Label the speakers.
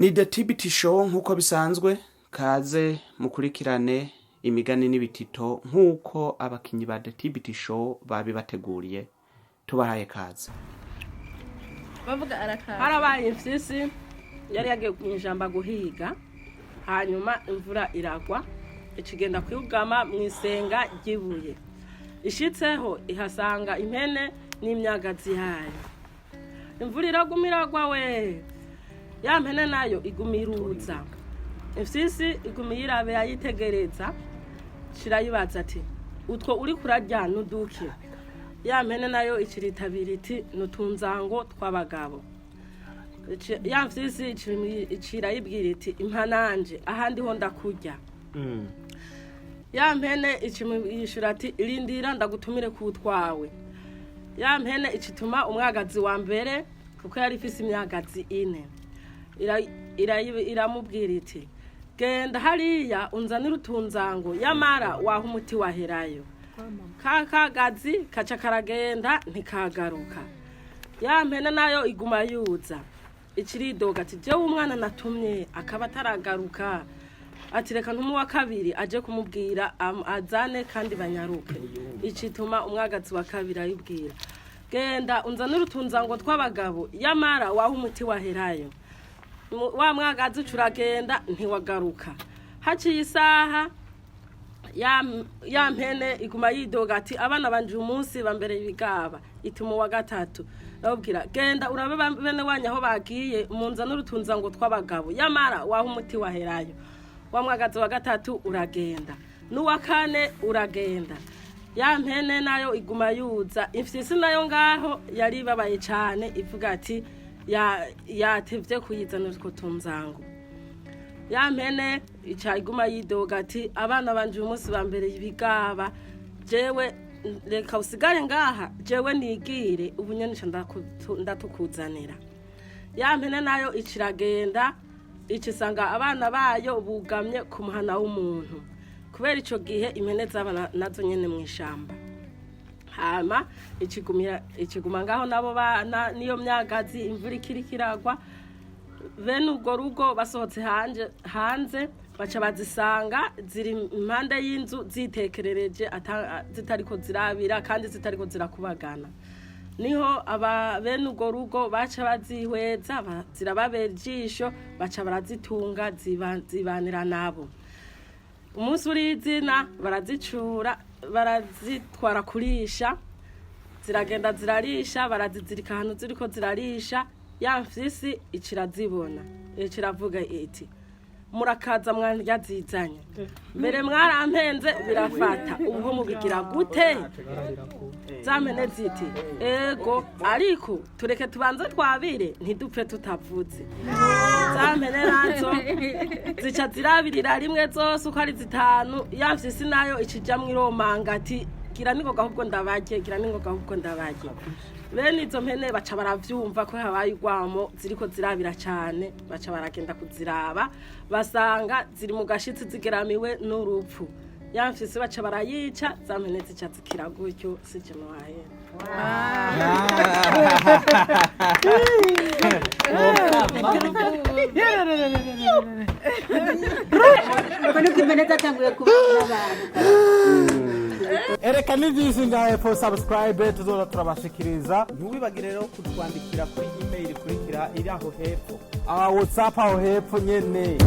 Speaker 1: Ni The TBT Show nk'uko bisanzwe. Kaze mukurikirane imigani n'ibitito nk'uko abakinyi ba The TBT Show babibateguriye. Tubahaye kaze.
Speaker 2: Bavuga arakaza.
Speaker 3: Harabaye imfyisi yari yagiye mu ijamba guhiga, hanyuma imvura iragwa, ikigenda kwugama mu isenga ry'ibuye. Ishitseho ihasanga impene n'imyagazi yayo. Imvura iraguma iragwa we, ya mpene nayo iguma iruza. Imfyisi iguma iyirabe, yayitegereza, cirayibaza ati: "Utwo uri kurarya n'uduki?" Ya mpene nayo iciritabira iti: "Nutunzango tw'abagabo." Ya mfyisi icirayibwira iti: "Impananje ahandi ho ndakurya." Ya mpene icimuyishura ati: "Rindira ndagutumire ku twawe." Ya mpene icituma umwagazi wa mbere, kuko yari ifise imyagazi ine. Iramubwira iti: "Genda hariya unzanire utunzango, yamara waha umuti waherayo." Ka kagazi kaca karagenda, ntikagaruka. Ya mpene nayo iguma yuza, iciridoga ati: "Jewe umwana natumye akaba ataragaruka." Ati: "Reka ntumu wa kabiri aje kumubwira azane kandi banyaruke." Icituma umwagazi wa kabiri, ayibwira: "Genda unzanire utunzango tw'abagabo, yamara waha umuti waherayo." Wa mwagazi uca uragenda, ntiwagaruka. Haciye isaha, ya mpene iguma yidoga ati: "Abana banje uyu munsi bambere ibigaba." Ituma uwa gatatu, arababwira: "Genda urabe bene wanyu aho bagiye, munzanire utunzango tw'abagabo, yamara waha umuti waherayo." Wa mwagazi wa gatatu uragenda, n'uwa kane uragenda. Ya mpene nayo iguma yuza. Imfyisi nayo ngaho yari ibabaye cane, ivuga ati: "Yatevye kuyizanira utwo tunzango." Ya mpene ica iguma yidoga ati: "Abana banje uyu munsi bambereye ibigaba. Jewe reka usigare ngaha, jewe nigire ubu nyene nca ndatukuzanira." Ya mpene nayo ica iragenda, ica isanga abana bayo bugamye ku muhana w'umuntu, kubera ico gihe impene zaba nazo nyene mw'ishamba. Hama ikiguma ngaho nabo bana niyo myagazi. Imvura ikiriko iragwa, bene urwo rugo basohotse hanze baca bazisanga ziri impande y'inzu zitekerereje, zitariko zirabira kandi zitariko zirakubagana. Niho aba bene urwo rugo baca bazihweza, zirababera ijisho, baca barazitunga, zibanira nabo. Umunsi urizina barazicura, barazitwara kurisha. Ziragenda zirarisha, barazizirika ahantu ziriko zirarisha. Ya mfyisi ikirazibona, iravuga iti: "Murakaza mwaryazizanye, mbere mwarampenze birafata, ubu mubigira gute?" Za mpene ziti: "Ego, ariko tureke tubanze twabire, ntidupfe tutavuze." Za mpene nazo zica zirabirira rimwe zose uko ari zitanu. Ya mfyisi nayo ikijamwo iromanga ati: "Gira ningoga ahubwo ndabarye, gira ningoga ahubwo ndabarye." Bene izo mpene baca baravyumva ko habaye urwamo, ziriko zirabira cane. Baca baragenda kuziraba, basanga ziri mu gashitsi, zigeramiwe n'urupfu. Ya mfyisi baca barayica, za mpene zica zikira gutyo. Sije muhahera.
Speaker 4: Uko niko impene zatanguye kubana n'abantu.
Speaker 5: Ereka ni byinshi ngaho hepfo, subscribe, tuzoza turabashikiriza.
Speaker 6: Ntiwibagire rero kutwandikira kuri email ikurikira iri aho hepfo.
Speaker 5: Whatsapp aho hepfo nyene.